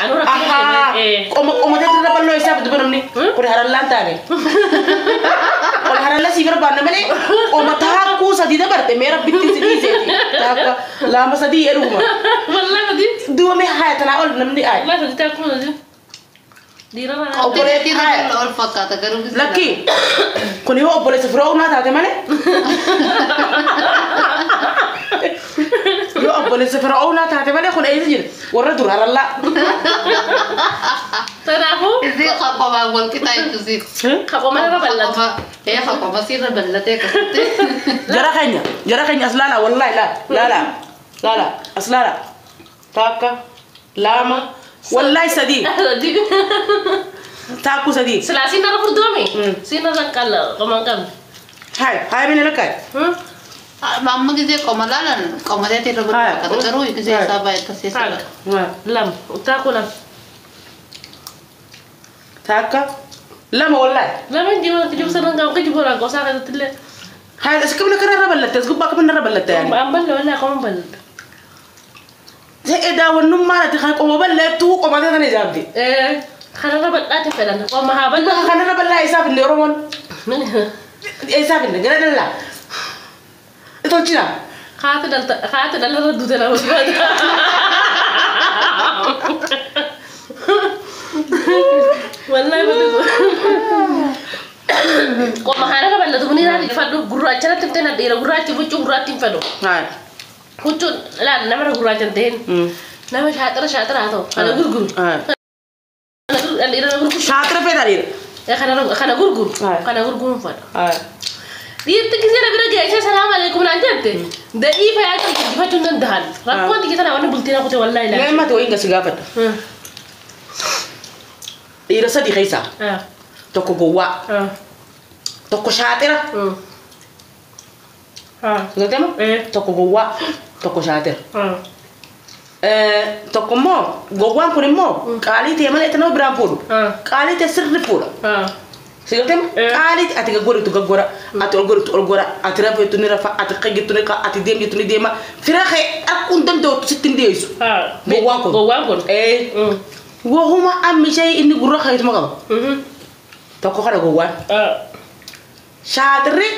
Anuu rakkoo Qoma qomatee irra bal'oo isaaf dubba namni kun harallaan taane. Kun haralla sii barbaanna malee qoma taakkuu sadii dabarte mee rabbitti si dhiiseeti. Taakka lama sadii jedhuma. Wallaahi sadii. Duuba mee haya tanaa ol namni ayi. Wallaahi sadii taakkuu sadii. Dhiirarra. Obboleettii haya. Ol fakkaata garuu. Lakki kun yoo obboleessa firoonaa taate malee. Yoo obboleessa firoonaa taate malee kun eessa jira warra dur harallaa. Kanaafuu Isii qomaan wal qixaa jechuusi. qoma irra bal'ata. Ee qoma sirra bal'atee akkasitti. Jara keenya as laala wallahi laala laala as laala takka lama wallahi sadii taakkuu sadii. Silaa siin irra furdoome. Siin irra qalla qoma hin qabne. Hai hai mene lakkaa'e. Amma gisee qoma laalan qomateetti irra guddaa garuu gisee isaa baay'ee Taakka lama taakkuu lama. Takka lama wallahi. Lama hin jiru kijibu sadan qabu kijibu irraa qosaa keessatti illee. Hai as kamna kana irra ballatte as gubbaa kamna irra ballatte yaani. An bal'aa wallahi qoma bal'ata. Ta'e daawwannummaan ati kan qoma bal'attuu qomatee sana ijaabdi. Kanarra bal'aate fedhan qoma haa bal'atu. Kanarra bal'aa isaaf inni Oromoon. Isaaf inni gara dallaa. Tolchina. Haati dhalta haati dhalarra duute nama barbaada. Wallahi bal'atu. Qoma kanarra bal'atu kun irraa fadhu gurraacha natti hin ta'in dhiira gurraachi huccuu gurraatti hin fedhu. Huccuun laal namarra gurraacha hin ta'in. Nama shaaxira shaaxira haa ta'u kana gurguru. Dhiira gurguru. Shaaxira fedha dhiira. Kana gurguru. Kana gurguruun fedha. Dhiirti gisee na bira geessee salaam alaikum naan jette da'ii fayyaa kee guddifachuu hin danda'an. Rakkoon xiyya tana wanni bultii na kute wallaahi Mee laala. mati wayiin gasi gaafadha. Dhiira sadii keessaa tokko gowwaa tokko shaaxira. Sigatema? Tokko gowwaa tokko shaaxira. Tokko immoo gowwaan kun immoo qaalii ta'e malee nama biraan fuudhu. Qaalii ta'e sirri fuudha. Sigatema? Qaalii ati gaggoritu gaggora ati ol goritu ol gora ati rafetu ni rafa ati qayyittu ni qa ati deemtu ni deema fira kee arguu hin danda'u sitti hin dhiyeessu. Gowwaan kun. Gowwaan kun. Wahuma ammi ishee inni gurra keetuma qaba. Tokko kana gowwaan. Shaaxirri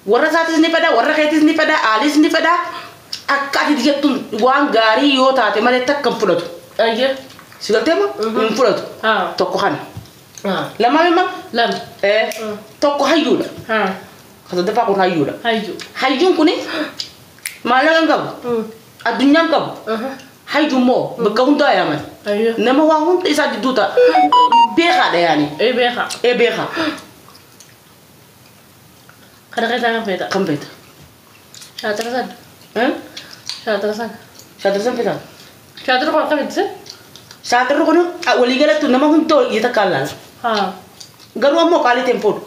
warra isaatis ni fedha warra keetis ni fedha aalis ni fedha akka ati jettuun waan gaarii yoo taate malee takka hin fudhatu. Ayye. Si galteema? Hin fudhatu. Tokko kana. Lamaan immoo Lama. Tokko hayyuudha. Kan sadaffaa kun hayyuudha. Hayyuu. Hayyuun kuni maallaqa hin qabu. Addunyaa hin qabu. Hayyuu immoo bakka hundaa yaaman. Hayyuu. Nama waa hunda isaa jidduu ta'a. Beekaadha yaani. Ee beekaa. Ee beekaa. Kana keessaa kan feeta. Kan beekta? Shaaxira sana. Shaaxira sana. Shaaxira san feetaa? Shaaxira kun akkamitti sin? Shaaxirri kun waliigalatti nama hunda hojii takka laala. Garuu ammoo qaalii ta'e hin fuudhu.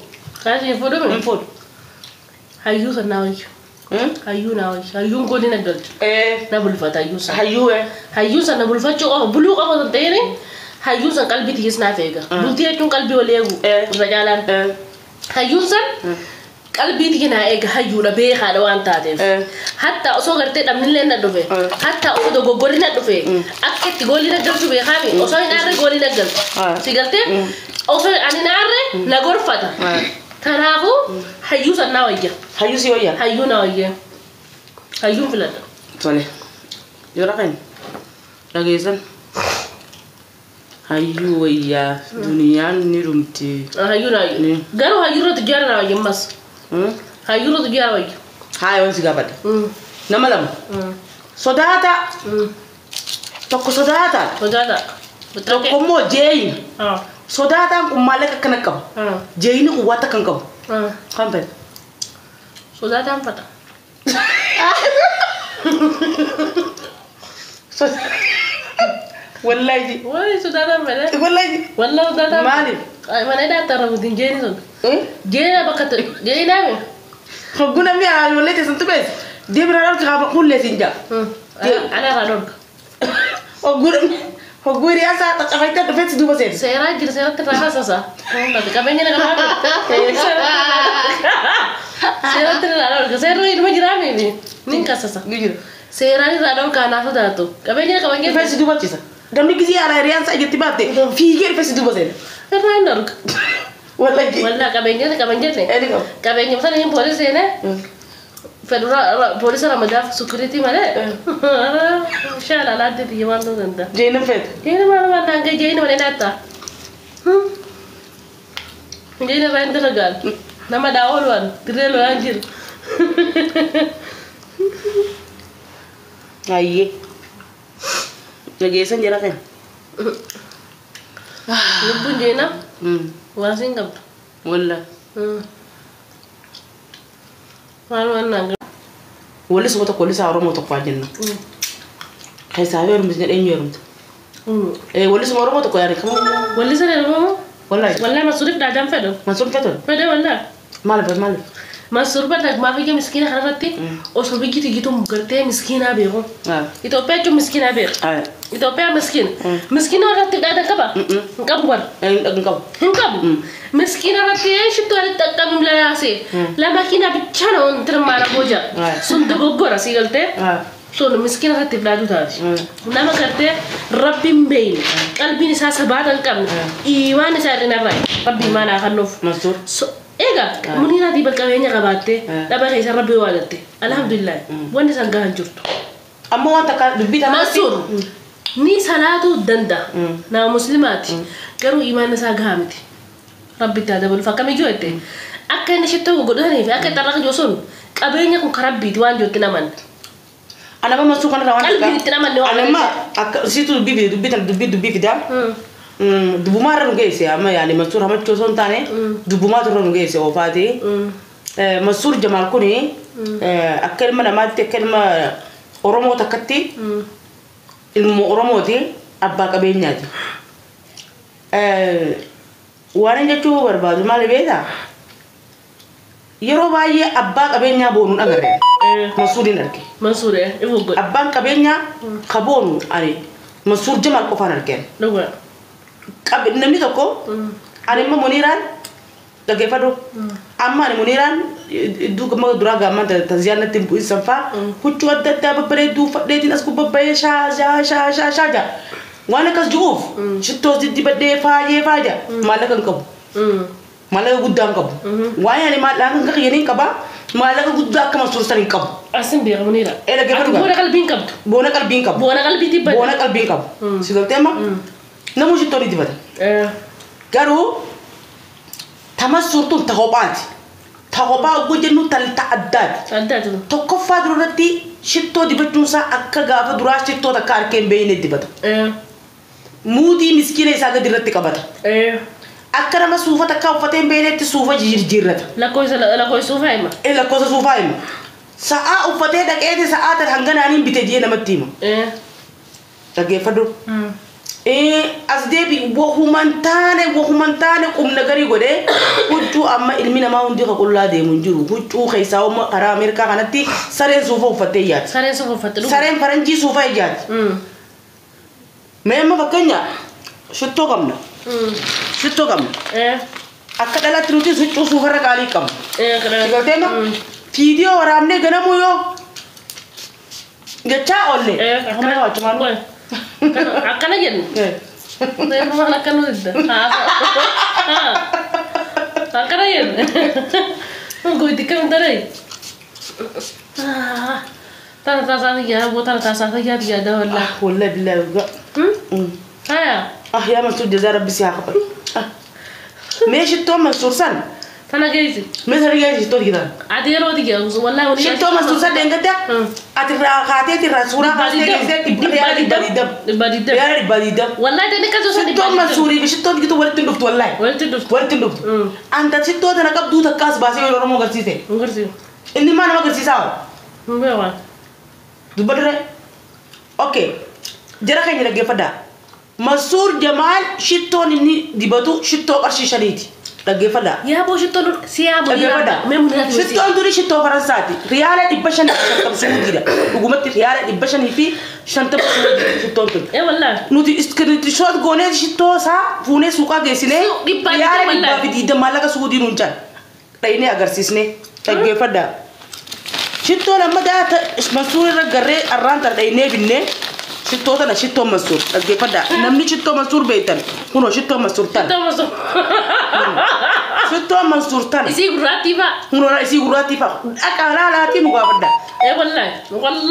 Qaalii hin fuudhu? Hin fuudhu. Hayyuu san naa wayyu. Hayyuu naa wayyu. Hayyuun goolii na galchu. Na bulfata hayyuu san. Hayyuu Hayyuu san na bulfachuu qofa buluu qofa osoo hin ta'in hayyuun san qalbii tiyyis naaf eega. Bultii jechuun qalbii wal eegu. Irra caalaan. Hayyuun san qalbii tiyya naa eega hayyuudha beekaadha waan taateef. Hatta osoo gartee dhabnillee na dhufe. Hatta osoo dogoggorri na dhufe. Akka itti goolii na galchu beekaami. Osoo hin aarre goolii na galchu. Si galtee osoo ani hin aarre na gorfata. Kanaafuu hayyuu san naa wayya. Hayyuu si wayya? Hayyuu naa wayya. Hayyuun filadha. Tole. Yoo rafan dhageessan. Hayyuu wayyaa duniyaan ni dhumti. Hayyuu naa wayya. Garuu hayyuu irratti jaara naa wayya ammas. Hayyuu irratti jaara wayya. Haa yoon si gaafadha. Nama lama. Sodaata. Tokko sodaata. Sodaata. Tokko immoo jeeyina. Sodaataan kun maallaqa akkana qaba. Jeeyini kun waan takka hin qabu. Kan fedha? Sodaataan fedha. Wallahi. Wallahi sodaataan fedha. Wallahi. Wallahi sodaataan. Maaliif? Mana hidhaa tarrafuutiin jeeyini sun. Jeeyina bakka jeeyinaa mi? Hogguu namni ijoollee teessan tubees deemina dhorka qaba hullee siin jaa. Ana irraa dhorka. Hogguu namni hogguu hiriyaa isaa qaqqabaitee dhufeetti duuba seeni. Seeraa jira seeratti irraa haasasa. Qabeenya na qabaa. Seeratti irraa dhorka. Seerri ilma jiraa miti. Nin kasasa. Ni jira. Seeraan irraa dhorka anaa sodaatu. Qabeenya na qaban Dhufeetti duuba ciisa. Namni gizee alaa hiriyaan isaa ijatti baatte fiigee dhufee si duuba seena. Irraa hin argu. Wallahi. Wallaa qabeenya qaban jenne. Eeni qabu. Qabeenya sana hin poolisii seenee. Federal poolisa ramadaaf security malee. Shaala laatti biyya waan ta'uu danda'a. Jeenin feete. Jeeni maal maal naan ga'e jeeni malee naatta. Jeeni irraa hin dalagaan. Nama daawwal dirree lolaan jiru. Ayyee. Nageessan jira kan. Lubbuun jeena waan siin qabdu. Walla. Maal maal naan ga'e. Wallisuma tokko wallisaa Oromoo tokko haa jennu. Keessaa heerumti jedhee eenyu heerumti? Wallisuma Oromoo tokko yaada kamuu. Wallisa Oromoo. Wallahi. Wallahi Mansuuriif dhaadaan fedhu. Mansuur fedhu? Fedhe wallahi. Maaliif maaliif? Mansuur badda maafiyya miskiina kanarratti osoo biyyi tigituu gartee miskiinaa beeku. Itoophiyaa jechuun miskiinaa beeku. Itoophiyaa miskiina. Miskiina irratti dhaadaan qaba? Hin qabu bara. Hin qabu. Hin qabu. Miskiina irratti shittuu walitti qaqqabim lalaasee lama kiina bichaa na wanti maara booja. Sun dogoggora sii galtee. Sun miskiina irratti filaatu taati. Nama gartee rabbiin beeyne qalbiin isaa sabaata hin qabne iimaan isaa irra narraa rabbi imaan haa kennuuf. Mansuur. Egaa muniiraatii qabeenya qabaattee dhaba keessa rabbi waadatte alhamdulillah wanni isaan gahan jirtu. Ammoo waan takka dubbii tanaa. Mansuur ni salaatuu danda'a nama musliimaati garuu imaan isaa gahaa miti rabbi itti haa dabaluuf akkamiyyuu jette akka inni shittoo godhatanii fi akka xarraqa jiru sun qabeenya kun karabbiiti waan jirutti namanne. Anama Mansuur kanarraa waan Qalbiin itti namanne waan. Anama akka siitu dubbii fide dubbii tana dubbii dubbii fidaa. Dubbumaa irra nu geesse amma yaani Mansuur hamachuu osoo hin taane dubbumaatu irra nu geesse oofaati. Mansuur Jamaal kuni akka ilma namaatti akka ilma Oromoo takkatti ilma Oromooti abbaa qabeenyaati. Waan inni jechuu barbaadu maali beektaa? Yeroo baay'ee abbaa qabeenyaa boonuun agarre. Mansuuriin arge. Mansuur ifu godhe. Abbaan qabeenyaa ka boonu ani Mansuur Jamaal qofaan argeen. Dhugaa. Namni tokko ani immoo Muniiraan dhaggeeffadhu. Amma ani Muniiraan iddoo gama duraa gaamman tanziyaan natti bu'isan fa'aa huccuu adda addaa babbareedduu uffadheetiin as gubbabbayee shaa shaa shaa shaa shaa jaa. Waan akkas jiruuf shittoos diddibadhee faayee faaja maallaqa hin qabu. Maallaqa guddaa hin qabu. Waan ani maallaqa hin qabu qaba maallaqa guddaa akka Mansuur san hin qabu. Asin beeka Muniira. Dhaggeeffadhu. Boona qalbii hin qabdu. Boona qalbii hin qabu. Boona qalbii dibbadhe. Boona qalbii hin qabu. Si galtee amma? Namuu shittoo ni dibata. Garuu tamassuurtuun ta kophaati. Ta kophaa oguu jennu ta addaati. Addaati. Tokkoffaa duratti shittoo dibachuun isaa akka gaafa duraa shittoo takka harka hin beekne dibata. Muudii miskiina isaa gadi irratti qabata. Akka nama suufa takka uffatee hin beeknetti suufa jijjiirrata. Lakkoofsa suufaa hima. Lakkoofsa suufaa hima. Sa'aa uffatee dhaqeeti sa'aa tan hanganaaniin bite jee namatti hima. Dhaggeeffadhu. As deebi wahuman taane qubna garii godhee huccuu amma ilmi namaa hundi ka qullaa deemu hin jiru. Huccuu keessaa amma karaa Ameerikaa kanatti sareen suufa uffattee ijaati. Sareen suufa uffatte. Sareen faranjii suufa ijaati. Mee amma fakkeenya shittoo qabna. Shittoo qabna. Akka dhalaatti nuti huccuu suufarra qaalii qabna. Sigaltee ma? Fiidiyoo waraabnee ganamuu yoo jechaa oolle. Akkana jennu. Maal akka nu didda? Akkana jennu. Gooti kam daree? Tana taasaa yaa boo tana taasaa yaa yaa da wallah. Wallahi billahi. Haya. Ah yaa Mansuur jazaa rabbi si haa qabu. Mee shittoo Mansuur san. Tana geessi. Mee tana geessi shittoo digitan. Ati yeroo digitan wallahi. Shittoo Mansuur san deengadda. Ati irraa kaatee irraa suuraa kaatee geessee dhibba dhibba riyaala dhibba diidam. Wallahi tani kazu san Shittoo Mansuurii fi shittoo digitu walitti hin dhuftu wallahi. Walitti hin dhuftu. Walitti hin dhuftu. Anta shittoo tana qabduu takkaas baasee yeroo Oromoo agarsiise. Agarsiise. Inni maa nama agarsiisaa? Hin beeku. Dubba dirree. Okay. Jara keenya dhaggeeffadhaa. Mansuur Jamaal shittoon inni dibatu shittoo qarshii 5ti. Dhaggeeffadhaa. Yaa boo shittoon si yaa boo dhaggeeffadhaa. Shittoon tuni shittoo Faransaati. Riyaala 550 suudiidha. Dhugumatti riyaala 550 suudiidha shittoon tun. Wallaahi. Nuti iskiriinishoot goonee shittoo isaa fuunee suuqaa geessinee riyaala 120 maallaqa suudii nuun cala. Dhayinee agarsiisnee dhaggeeffadhaa. Shittoon amma daa Mansuur irra garree arraan tan dhayinee binnee Shittoo tana shittoo Mansuur dhaggeeffadhaa. Namni shittoo Mansuur beektan kunoo shittoo Mansuur tana. Shittoo Mansuur. Shittoo Mansuur tana. Isii gurraattii fa'a. Kunoo isii gurraattii fa'a. Dhaqaa laalaatii nu gaafadhaa. Ee wallaahi wallaahi.